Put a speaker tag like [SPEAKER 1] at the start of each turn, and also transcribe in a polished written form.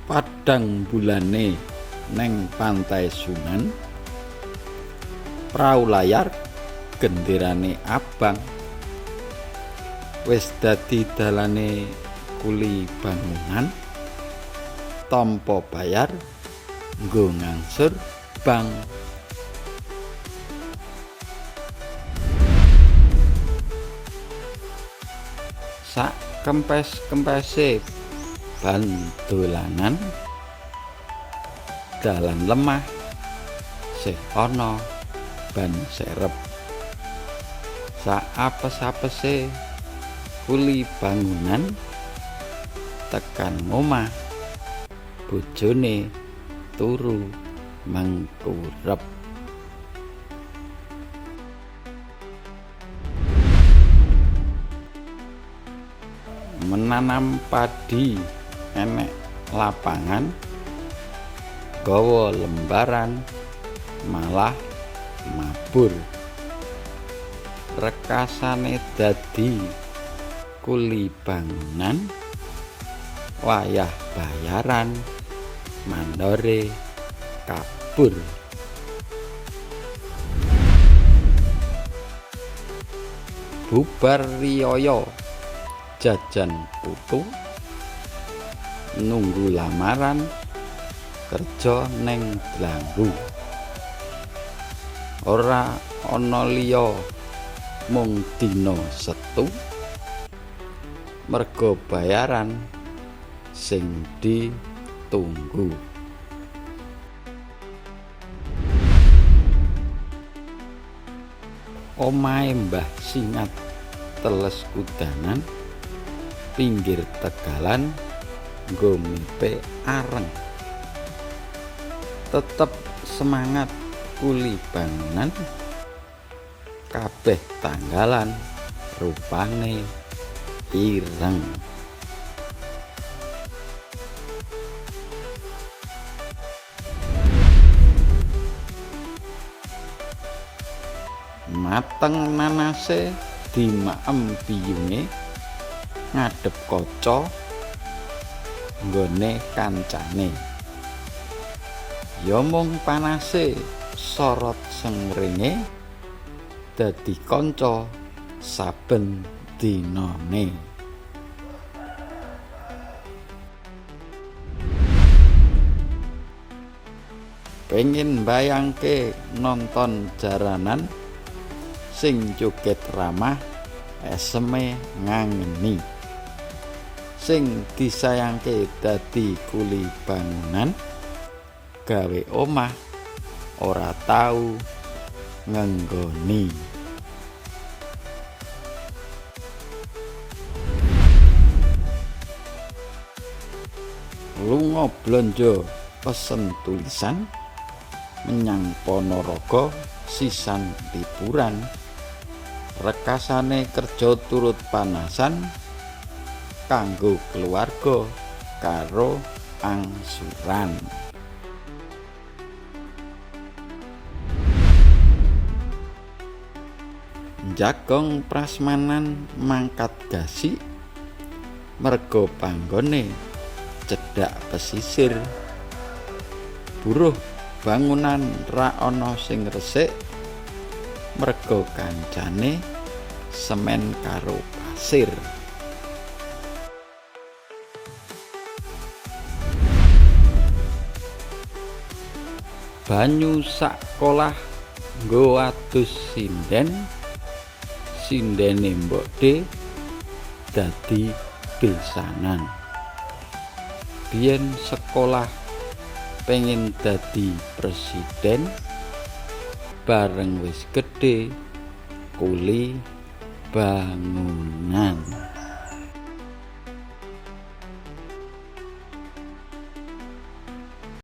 [SPEAKER 1] Padhang bulane neng Pantai Sunan, prau layar genderane abang, wis dadi dalane kuli bangunan, tampa bayar nggo ngangsur bank. Sak kempes-kempese ban dolanan, dalan lemah sih ana ban serep. Sak apes-apese kuli bangunan, tekan omah bojone turu mengkurep. Menanam padi enek lapangan, gawa lembaran malah mabur. Rekasane dadi kuli bangunan, wayah bayaran mandore kabur. Bubar riyaya jajan putu, nunggu lamaran kerja neng Dlanggu. Ora ana liya mung dina Setu, merga bayaran sing ditunggu. Omahe Mbah Singat teles kudanan, pinggir tegalan nggo mepe areng. Tetep semangat kuli bangunan, kabeh tanggalan rupane ireng. Mateng nanase dimaem biyunge, ngadhep kaca nggone kancane. Ya mung panase sorot srengenge, dadi kanca saben dinane. Pengen mbayangke nonton jaranan sing joget ramah eseme ngangeni. Sing disayangke dadi kuli bangunan, gawe omah ora tau ngenggoni. Lunga blonjo pesen tulisan menyang Ponorogo sisan liburan, rekasane kerja turut panasan kanggo keluarga karo angsuran. Njagong prasmanan mangkat gasik, merga panggone cedhak pesisir. Buruh bangunan ra ana sing resik, merga kancane semen karo pasir. Banyu sak kolah nggo adus sinden, sindene mbokde dadi besanan. Biyen sekolah pengen dadi presiden, bareng wis gedhe kuli bangunan.